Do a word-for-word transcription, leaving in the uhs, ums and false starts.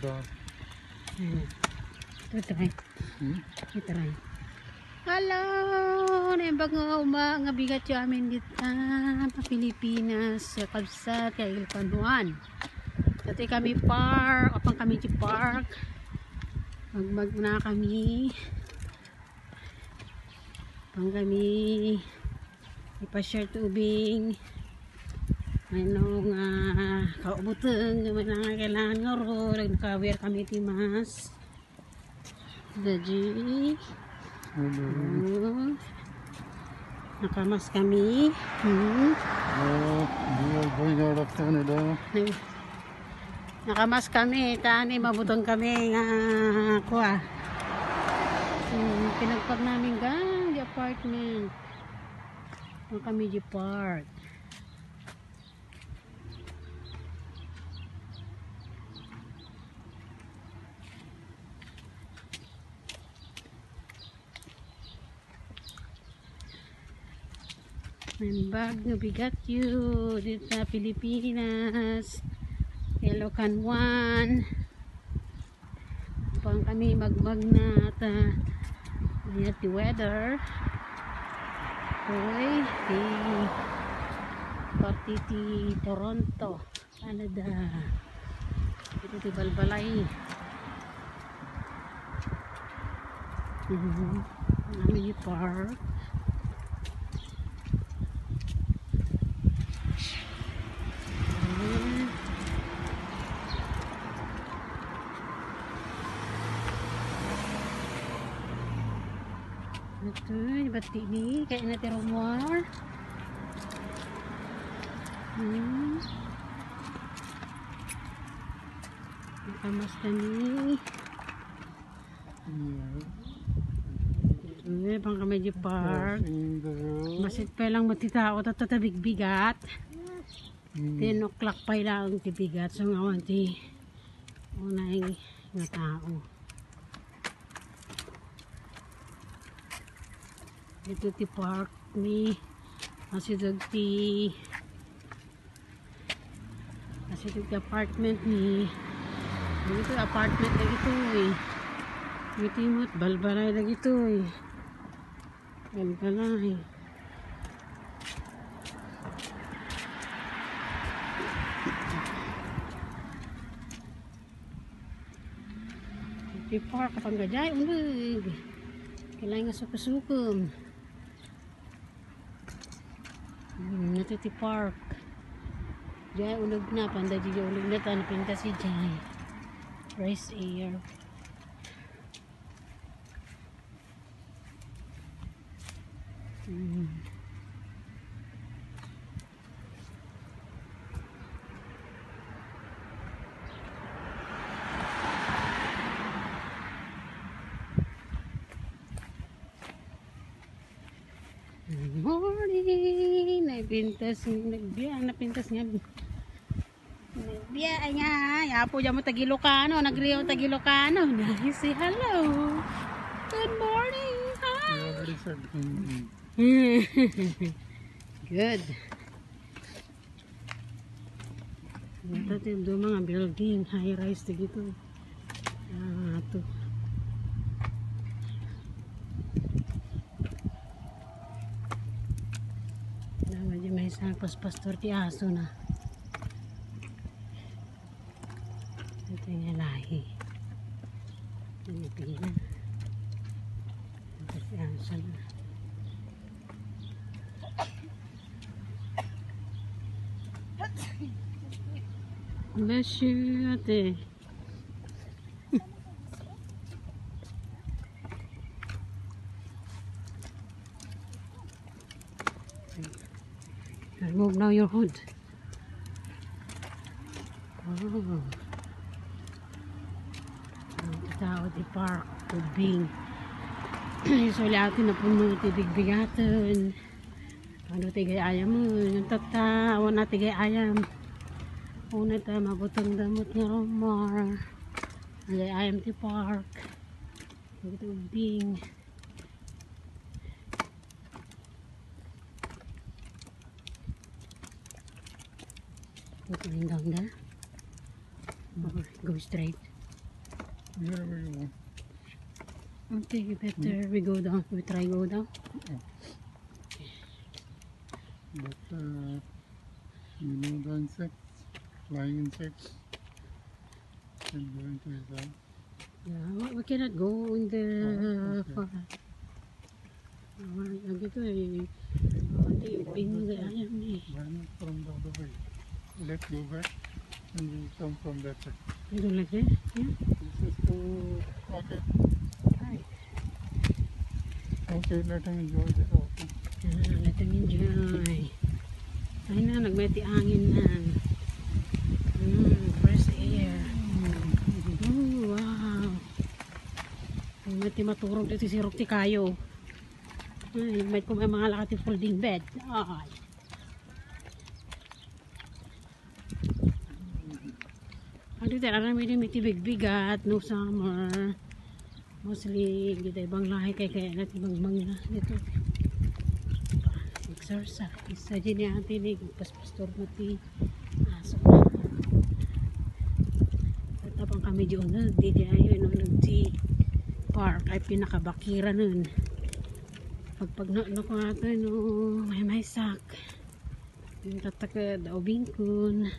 Ayan. Ito, try. Hmm? Ito, try. Hello! Naimbag nga uma, nga bigat yu amin dita, pa Pilipinas, sa kabsat, kay Ilocano. Dati kami park, apan kami di park. Magmagna kami. Pang kami ipa-share ti ubing. Ano nga kaubuteng nga may nga kailangan nga ro, nagkawir kami ti mask. Daji. Hello. Oh. Nakamas kami. Hmm. Oh, we are going out of Canada. Nag- Nakamas kami, tani mabutong kami nga kuha. Hmm, pinagpag namin gang di apartment. Ang kami di part. Naimbag nga bigat yu dita Pilipinas. Ilocano. Pang kami magmagna ta. Ayan ti weather. Uy, ti parti ti Toronto. Canada. Ito ti balbalay. Mhm. Ang aming park. Mhm. Ito, bati ni, kaya na ti rumor. Hmm. Nakamas kami. Ay, pang kami di park. Masit pa lang matitao, tatta bigbigat. Hmm. Ten o'clock pa lang ti bigat. So, nga awan ti unay nga tao. Ito ti park ni Asidog ti Kasi iti apartment ni, ito apartment dagitoy. Iti met balbalay dagitoy. Balbalay. Iti park, kapag gajay, uneg. Kailangan nga sukusukum. Hmm, ito ti park. Jay, uneg na. Panda di uneg na ta. Napintas si Jay. Fresh air. Hmm. Good morning! Napintas, nagbiya, napintas nga. Nagbiya, ay nga, ay, apo, dyan mo tagilokano, nagriyo tagilokano. Nice, say hello. Good morning, hi. Good. Ito, ito yung mga building, high rise dito. Ah, ito. Dawa di may isang paspastor ti aso na. Ito yung lahi. Pilipina. Ito si aso na. Bless you, ate. Remove now your hood. Oh. Ang tao di park, tubing. Usually, atin na po mga tibig-bigaton. Ano ti gayayam mo? Yung tata, awan na ti gayayam. Una ta, mabutang damot nga rumor. Ang gayayam ti park. Ang tubing. Ito yung gangga. Or go straight. Wherever you want. Okay, better we go down. We try go down. But uh, you know the insects, flying insects, and going to his eye. Yeah, we, we cannot go in the Oh, okay. Far. Ah, lagi ko eh. Ate, pingin kaya yan eh. Why not from the other way? Let's go back and we come from that side. Ito lagi? Yeah. This is too okay. Okay, let him enjoy this also. Ah, let him enjoy. Ay na, nagmati angin na. Mm, fresh air. Oh, wow. Nagmati maturog dito si Rok ti kayo. Ay, may ko may mga lakati folding bed. Ay. Ang dito, aram mo, iti bigbigat, no summer. Mostly, kita ibang lahi kay kaya natin ibang na dito. Exercise. Isa din ni ate ni, paspastor na ti aso. Tapang kami di unag, di di ayo, no, nag ti park, ay pinakabakira nun. Pagpag na, no, kung ato, no, may may sak. Yung tatakad, o bingkon.